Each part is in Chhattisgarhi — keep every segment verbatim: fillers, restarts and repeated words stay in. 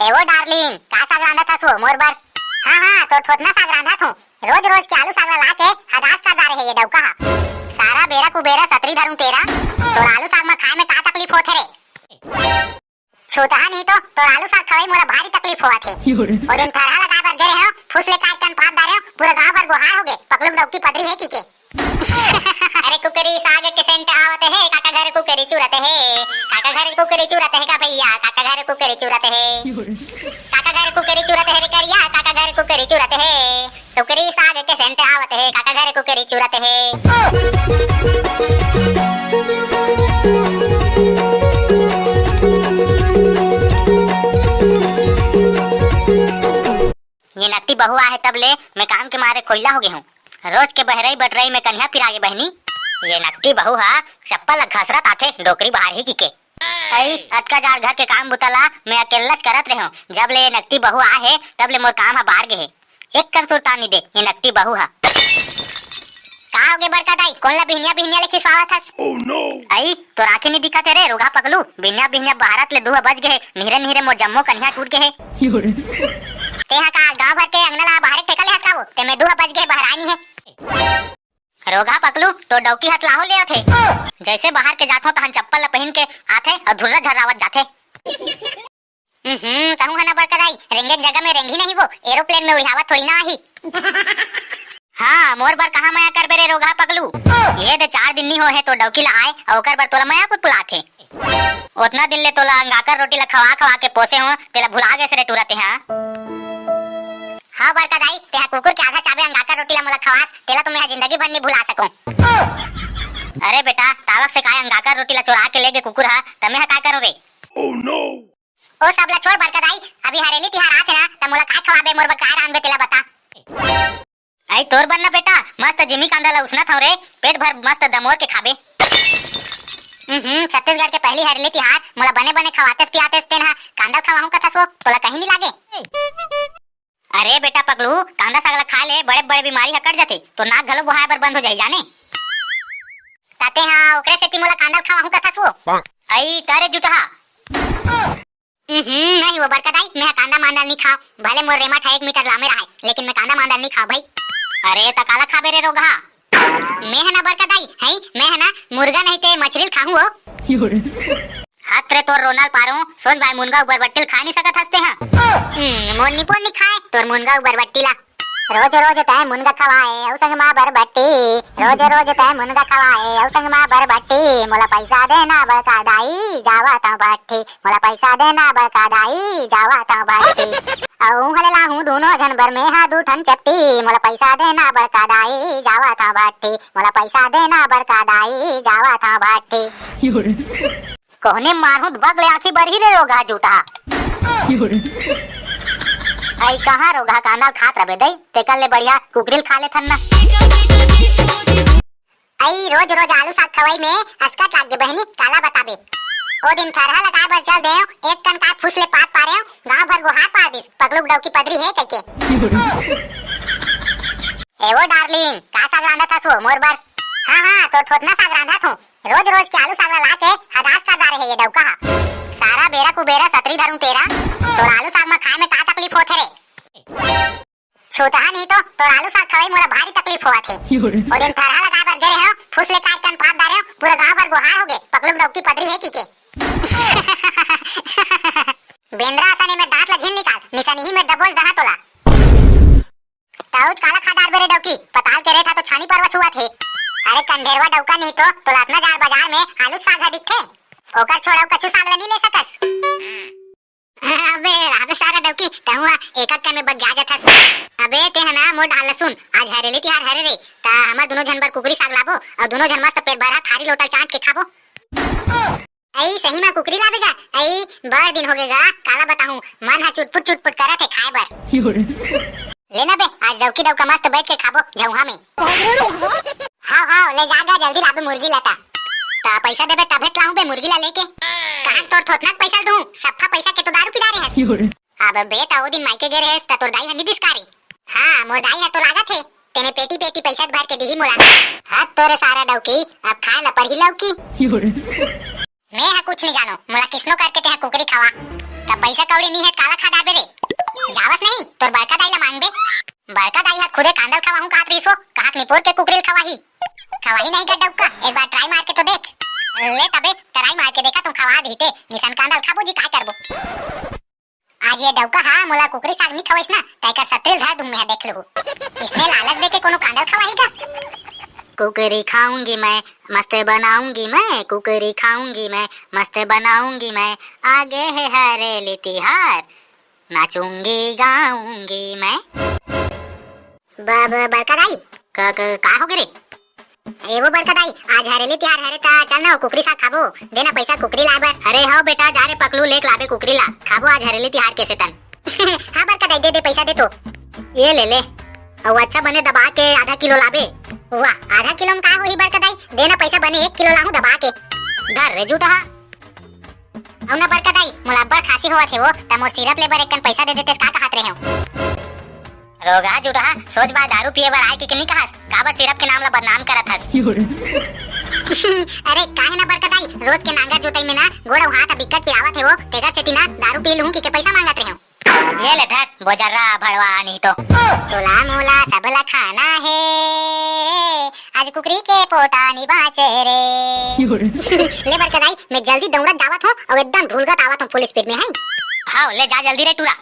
ए वो डार्लिंग, का साग रांधत हस वो मोर बर? हाँ, हाँ, तोर थोथना साग रांधत हूँ। रोज रोज के आलू साग ला, ला के हदास कर डारे हे ये डौका हा। सारा बेरा कुबेरा सतरी धरूं तेरा, तोर आलू साग में खाए में का तकलीफ होत हे रे? छूतहा नहीं तो तोर आलू साग खवाई मोला भारी तकलीफ होवत हे। ओ दिन थरहा लगाए बर गे रहे हो, फुस ले काट कन पात डारे हो, पूरा गांव भर गोहार हो गे, पकलू डौकी पदरी हे की के। अरे कुकरी साग के सेंट आवत हे, काका घर कुकरी चुरत हे, काका घर कुकरी चुरत हे का भैया, काका घर कुकरी चुरत हे, काका घर कुकरी चुरत हे रे करिया, काका घर कुकरी चुरत हे, कुकरी साग के सेंट आवत हे, काका घर कुकरी चुरत हे। ये नकटी बहू आहे तब ले मैं काम के मारे कोइला हो गे हूँ। रोज के बहरई बटरई में कन्हिया फिरा गे बहनी। ये नकटी बहू हा चप्पल ला घसरत आथे, डोकरी बाहर ही की के। अई, अतका जाड़ घर के काम बुता ला मैं अकेल्लाच करत रेहेंव। जब ले ये नकटी बहू आहे, तब ले मोर काम हा बार गे हे। एक कन सुरता नी दे ये नकटी बहू हा। का होगे बड़का दाई, कोन ला बिहनिया बिहनिया ले खिसवावत हस? अई, तोर आँखी नी दिखत हे रे रोगहा पकलू, बिहनिया बिहनिया बहारत ले दू बज गे हे, निहरे निहरे मोर जम्मो कनिहा टूट गे हे। तेहा का गांव भर के अंगना ला बहारे ठेका ले हस का वो? ते में दू बज गे, बहराय नी हे। रोगहा पकलू, तोर डौकी हतलाहो ले आथे। जैसे बाहर के जाथो तहन चप्पल ला पहिन के आथे अउ धुर्रा झर्रावत जाथे। हम्म, कहूँ है ना बड़का दाई, रेंगे के जगह में रेंगही नहीं वो, एरोप्लेन में उड़ावत थोड़ी ना आही। हाँ, मोर बर कहाँ मया करबे रे रोगहा पकलू। ये दे चार दिन नी होहे तोर डौकी ला आए, अउ ओकर बर तोला मया पुलपुलाथे। ओतना दिन ले तोला अंगाकर रोटी ला खवा खवा के पोसे हो, तेला भुला गेस रे टूरा तेहा। हाँ बड़का दाई, तेहा कुकुर के आधा चाबे अंगाकर रोटी ला मोला खवास, तेला तो मैं जिंदगी भर नी भुला सकूं। अरे बेटा, तावक से काय अंगाकर रोटी ला चोरा के ले गे कुकुर हा, त मैं हा काय करूं रे? ओ सब ला छोड़ बड़का दाई, अभी हरेली तिहार आथे ना, त मोला काय खवाबे, मोर बर काय रांधबे तेला बता। अई तोर बर ना बेटा, मस्त जिमी कांदा ला उसनत हंव रे, पेट भर मस्त दमोर के खाबे। हम्म, छत्तीसगढ़ के पहली हरेली तिहार, मोला बने बने खवातेस पियातेस तेन हा, कांदा खवाहूं कथस वो, तोला कहीं नी लागे? अरे बेटा पगलू, कांदा साग ला खाए ले बड़े बड़े बीमारी हा कट जाथे, तोर नाक घलो बोहाए बर बंद हो जाही जाने। ताते हा ओकरे सेती मोला कांदा खवाहूं कथस वो। अई तारे जुटहा। हम्म, नहीं वो बड़का दाई, मैं हा कांदा मांदा नी खाव, भले मोर रेमा ठा एक मीटर लामे रहाय, लेकिन मैं कांदा मांदा नी खाव भाई। अरे त काला खाबे रे रोगहा? मैं हा ना बड़का दाई, हई, मैं हा ना मुर्गा नहीं ते मछली ल खाहूं वो। हत रे तोर रोनाल पारो, सोच भाई मुनगा उबर बट्टी ल खाए नी सकत हस ते हा। हम्म, मोर निपोर नी खाए, तोर मुनगा उबर बट्टी ला। रोज रोज तय मुनगा खवाए, अउ संग मा बरबट्टी। रोज रोज तय मुनगा खवाए, अउ संग मा बरबट्टी। मोला पैसा देना बड़का दाई, जावत हंव भट्ठी। मोला पैसा देना बड़का दाई, जावत हंव भट्ठी। अउ उहले लाहूं दूनो झन बर में हा दू ठन चपटी। मोला पैसा देना बड़का दाई, जावत हंव भट्ठी। मोला पैसा देना बड़का दाई, जावत हंव भट्ठी। कोहने मारहूं त बगले आंखी बरही रे रोगहा जूठा। अई कहाँ रोगहा कांदा ल खात रबे दई, तेकर ले बढ़िया कुकरी ल खा लेथन ना। अई रोज रोज आलू साग खवई में असकट लाग गे बहिनी, काला बताबे। ओ दिन थरहा लगाए बर चल देव, एक कन काय फुस ले पात पारेव, गांव भर गोहार पार दिस, पगलू डौकी पदरी हे कहिके। ए वो डार्लिंग, का साग रांधत हस वो मोर बर? हाँ हाँ, तोर थोथना साग रांधत हूँ। रोज रोज के आलू साग ला लाके हदास कर डारे हे ये डौका हा। सारा बेरा कुबेरा सतरी धरूं तेरा, तोर आलू साग मा खाए में का तकलीफ होत हे रे? छूतहा नहीं तो तोर आलू साग खवई मोला भारी तकलीफ होवत हे। ओ दिन थरहा लगाए बर गे रेहेव, फुस ले काट कन पात डारेव, पूरा गांव भर गोहार हो गे, पकलू डौकी पदरी हे की के। बेंदरा असन में दांत ला झिन निकाल, निसनही में दबोच दहा तोला। तउच काला खा डारबे रे डौकी, पताल के रेठा तो छानी परवा छुअत हे। अरे कंढेरवा डौका नहीं तो, तोला अतना जाड़ बाजार में आलू साग ह दिखथे, ओकर छोड़ अउ कछु साग ल नी ले सकस। अबे, अबे सारा डौकी, तहूँ ह एक अक्कन में बग्या जथस। अबे तेह ना मोर डाल ल सुन, आज हरेली तिहार हरे रे, त हमर दुनो झन बर कुकरी साग लाबो, अउ दुनो झन मस्त पेट भर थारी लोटा चाट के खाबो। अई सही मा कुकरी लाबे गा? अई बड़ दिन होगे गा, काला बताहूँ, मन हा चुटपुट चुटपुट करत हे खाए बर। ले ना बे, आज डौकी डौका मस्त बैठ के खाबो झौहा में। हाव हाव, ले जा गा, जल्दी लाबे मुर्गी लता। त पैसा देबे तभे त लाहूँ बे मुर्गी ला लेके। कहाँ तोर थोथना के पैसा ल दूँ, सफा पैसा के तो दारू पिला रहे हस। अब बे त ओ दिन मायके गे रहेस त तोर दाई ह नी दिस का रे? हाँ, मोर दाई ह तो लागत हे, तेने पेटी पेटी पैसा भर के दिही मोला। हद तोरे सारा डौकी, अब खाए ला परही लौकी। मैं ह कुछ नहीं जानो, मोला किसनो करके तेहा कुकरी खवा। तब पैसा कौड़ी नहीं है, काला खा डारबे रे? जावस नहीं, तोर बड़का दाई ला मांगबे। बड़का दाई ह खुदे कांदा ल खवाहूं काहत रहिस वो, कहाक निपोर के कुकरी ल खवाही। खवाही नहीं गा डौका, एक बार try मार के तो देख। ले तबे, try मार के देखा, तुम खवा दही ते, निसन कांदा ल खाबो जी, काय करबो? आज ये डौका हा मोला कुकरी साग नहीं खवाइस ना, त एकर सतरी ल धर दूं मैं, देख लूहू। इसने लालच देके कोनो कांदा ल खवाही गा। कुकरी खाऊंगी मैं, मस्त बनाऊंगी मैं, कुकरी खाऊंगी मैं, मस्त बनाऊंगी मैं, आगे है हरेली तिहार, नाचूंगी गाऊंगी मैं। ब-, ब-, बड़का दाई। का, का, का हो गे रे? ए वो बड़का दाई, आज हरेली तिहार हरे त चल ना, कुकरी साग खाबो, दे ना पैसा कुकरी लाए बर। अरे हव बेटा, जा रे पकलू, लेके लाबे कुकरी ला, खाबो आज हरेली तिहार के सेतन। हाँ बड़का दाई, दे दे, पैसा दे तो। ये ले ले, अउ अच्छा बने दबा के आधा किलो लाबे। वाह, आधा किलो में का होही बड़का दाई, दे ना पैसा, बने एक किलो लाहूं दबा के। धर रे झूठा। अउ ना बड़का दाई, मोला अब्बड़ खांसी होवत हे वो, त मोर सिरप ले बर एक कन पैसा दे देतेस, का कहत रहे हो? रोगहा जुटहा, सोच बाय दारू पिए बर आए के, के नी कहस, काबर सिरप के नाम ला बदनाम करत हस? अरे काहे ना बड़का दाई, रोज के नांगर जोतई में ना गोड़ अउ हाथ ह बिकट पिरावत हे वो, तेकर सेती ना दारू पी लूहूं कि के पैसा मांगत रहे हो। ये ले धर, बोजर्रा भड़वा नहीं तो। तोला मोला सबला खाना हे, आज कुकरी के पोटा नी बांचे रे। ले बड़का दाई, मैं जल्दी दौड़त जावत हूँ अउ एकदम ढुलगत आवत हूँ full speed में, है? हाव, ले जा जल्दी रे टूरा।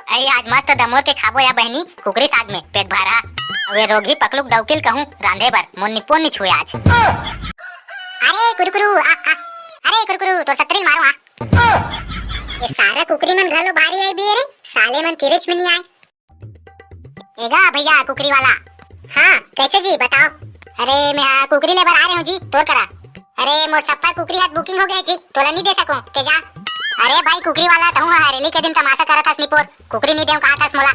अई आज मस्त दमोर के खाबो या बहनी, कुकरी साग में पेट भरा। अउ ये रोगी पकलुक डौकी ल कहूँ रांधे बर, मोर निपोर नी छुए आज। अरे कुरकुरू, आ, आ, अरे कुरकुरू, तोर सतरी मारो आ। ये सारा कुकरी मन घलो भारी आए बिये रे, साले मन तिरेच में नी आए। ए गा भैया कुकरी वाला। हाँ, कैसे जी, बताओ। अरे, मैं हा कुकरी ले बर आ रहे हूँ जी, तोर करा। अरे, मोर सप्पा कुकरी हा booking हो गए जी, तोला नी दे सको, ते जा। अरे भाई कुकरी वाला, तहूँ हा हरेली के दिन तमाशा करत हस निपोर, कुकरी नी देव कहा थस मोला।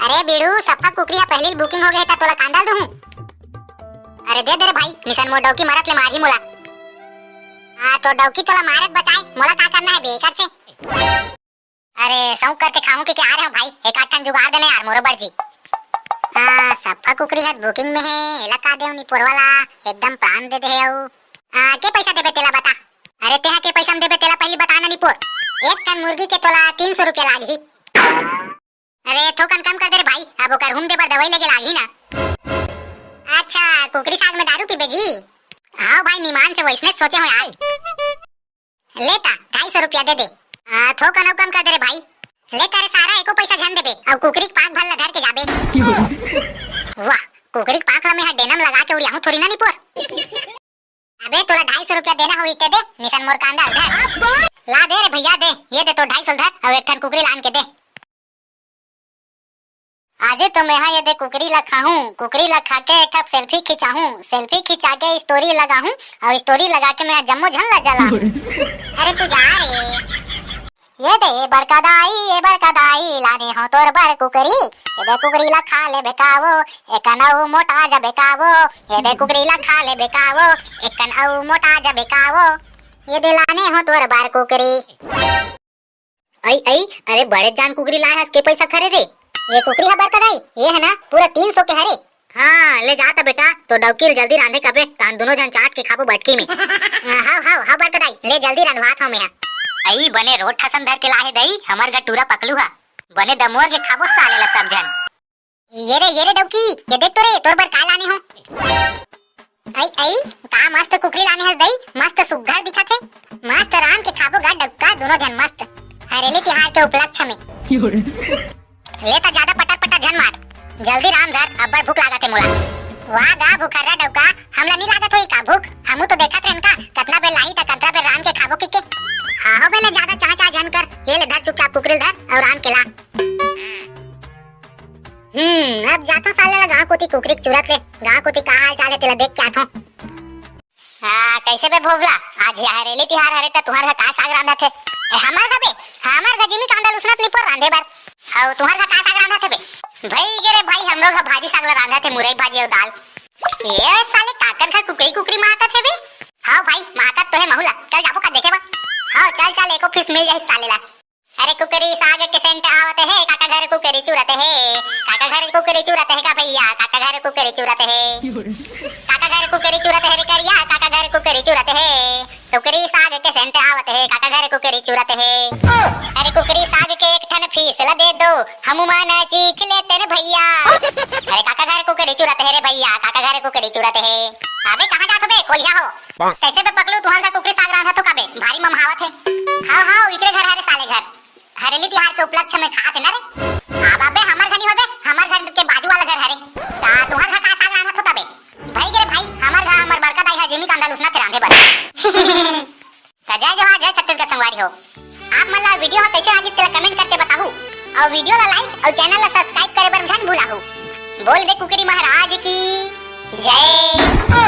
अरे बीड़ू, सप्पा कुकरी हा पहली booking हो गए, त तोला कांदा ल दूँ? अरे दे दे रे भाई, निसन मोर डौकी मरत ले मारही मोला। हाँ, तो डौकी तोला मारत बचाए, मोला का करना है बेकार से? अरे, सौंक करके खाहूं के, के आ रहे हो भाई, एक आध ठन जुगाड़ देना यार, मोरो बर जी। आ, सप्पा कुकरी हर booking में हे, एला का देव निपोर वाला, एकदम प्राण दे दे हे अउ। आ, के पैसा देबे तेला बता। अरे, तेहा के पैसा में देबे तेला पहली बता ना निपोर। एक ठन मुर्गी के तोला तीन सौ रुपया लागही। अरे, थोकन कम कर दे रे भाई, अब ओकर हुम दे बर दवाई लेके लागही ना। अच्छा, कुकरी साग में दारू पीबे जी? हाँ भाई, निमान से वैसने सोचे हो यार। ले ता, ढाई सौ रुपया दे दे। आ, थोकन अउ कम कर दे रे भाई। ले ता रे सारा, एको पैसा झन देबे, अउ कुकरी के पांख भर ला धर के जाबे। वाह, कुकरी के पांख ला मैं हा डेना में लगा के उड़ियाहूं थोरी ना निपोर। अबे तोला ढाई सौ रुपया देना होही ते दे, निसन मोर कांदा ल धर। ला दे रे भैया दे, ये दे तोर ढाई सौ ल धर, अउ एक ठन कुकरी लान के दे। आजे तो मेहा ये दे कुकरी ला खाहूं, कुकरी ला खा के एक ठप selfie खिंचाहूं, selfie खिंचा के story लगाहूं, अउ story लगा के मेहा जम्मो झन ला जलाहूं। अरे तू जा रे। ये दे बड़का दाई, ये बड़का दाई, लाने हो तोर बर कुकरी। ये दे कुकरी ला खा ले बेकावो, एकन अउ मोटा जा बेकावो। ये दे कुकरी ला खा ले बेकावो, एकन अउ मोटा जा बेकावो। ये दे लाने हो तोर बर कुकरी। अई, अई, अरे बड़े जान कुकरी लाए हस, के पैसा खरे रे? ये कुकरी हा बड़का दाई, ये हे ना पूरा तीन सौ के हरे। हाँ, ले जा त बेटा, तो डौकी ल जल्दी रांधे कबे, तान दोनों झन चाट के खाबो बटकी में। हाँ, हाव, हाव, हाव बड़का दाई, ले जल्दी रंधवात हव मेहा। अई बने रोट ठसन धर के लाहे दई, हमर घर टूरा पकलू हा। बने दमोर के खाबो साले ला सब झन। ये रे, ये रे डौकी, ये देख तो रे, तोर बर का लाने हो। अई, अई, का मस्त कुकरी लाने हस दई, मस्त सुग्घर दिखत हे। मस्त रांध के खाबो गा डौका, दोनों झन मस्त। हरेली तिहार के उपलक्ष्य में। ले त ज्यादा पटर पटर झन मार, जल्दी रांध धर, अब्बड़ भूख लागत हे मोला। वाह गा भूखर्रा डौका, हमला नी लागत होही का भूख? हमू तो देखत रहेन का, कतना बेर लाही त कतना बेर रांध के खाबो कहिके। हाँ हो बे, ले ज्यादा चाह चाह झन कर, ये ले धर चुपचाप कुकरी ल धर अउ रांध के ला। हम्म, अब जाथों साले ला गांव कोती कुकरी के चुरत ले, गांव कोती का हाल चाल हे तेला देख के आथों। हाँ, कैसे बे भोभला? आज ये हरेली तिहार हरे त तुंहर घर का साग रांधत हे? ए, हमर घर बे, हमर घर जिमी कांदा ल उसनत निपोर रांधे बर। अउ तुंहर घर का साग रांधत हे बे? भई गे रे भाई, हमरो घर भाजी साग ला रांधत हे, मुरई भाजी अउ दाल। ये साले काकर घर कुकरी कुकरी मातत हे बे? हाँ भाई, मातत तो हे महू ला। चल जाबो का देखे बर? हाँ, चल चल, एको piece मिल जाही साले ला। अरे कुकरी साग के scent आवत हे, काका घर कुकरी चुरत हे, काका घर कुकरी चुरत हे का भैया, काका घर कुकरी चुरत हे, काका घर कुकरी चुरत हे रे करिया, काका घर कुकरी चुरत हे, कुकरी साग के सेंट आवत हे, काका घर कुकरी चुरत हे। अरे कुकरी साग के एक ठन फीस ल दे दो, हमू मन चीख लेते न भैया। अरे काका घर कुकरी चुरत हे रे भैया, काका घर कुकरी चुरत हे। अबे कहाँ जात हो बे कोलिहा हो? कैसे बे पकलू, तुहर घर कुकरी साग रांधत हो का बे? भारी ममहावत हे। हाँ हाँ, इकरे घर हरे साले घर। हरेली तिहार के उपलक्ष्य में खात हे ना रे। अब अबे हमर घर नहीं होबे, हमर घर के बाजू वाला घर हरे। ता तुहर घर का साग रांधत हो तबे? भाई गे रे भाई, हमर घर हमर बड़का दाई हा जेमी कांदा लुसना थे रांधे बर। त जय जोहार, जय छत्तीसगढ़ संगवारी हो। आप मन ला वीडियो हा कैसे लागिस तेला कमेंट करके बताहू, और वीडियो ला लाइक और चैनल ला सब्सक्राइब करे बर झन भुलाहू। बोल दे कुकरी महाराज की जय।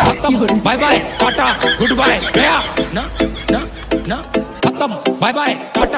खत्म, बाय बाय, टाटा, गुड बाय, गया। ना, ना, ना, खत्म, बाय बाय, टाटा।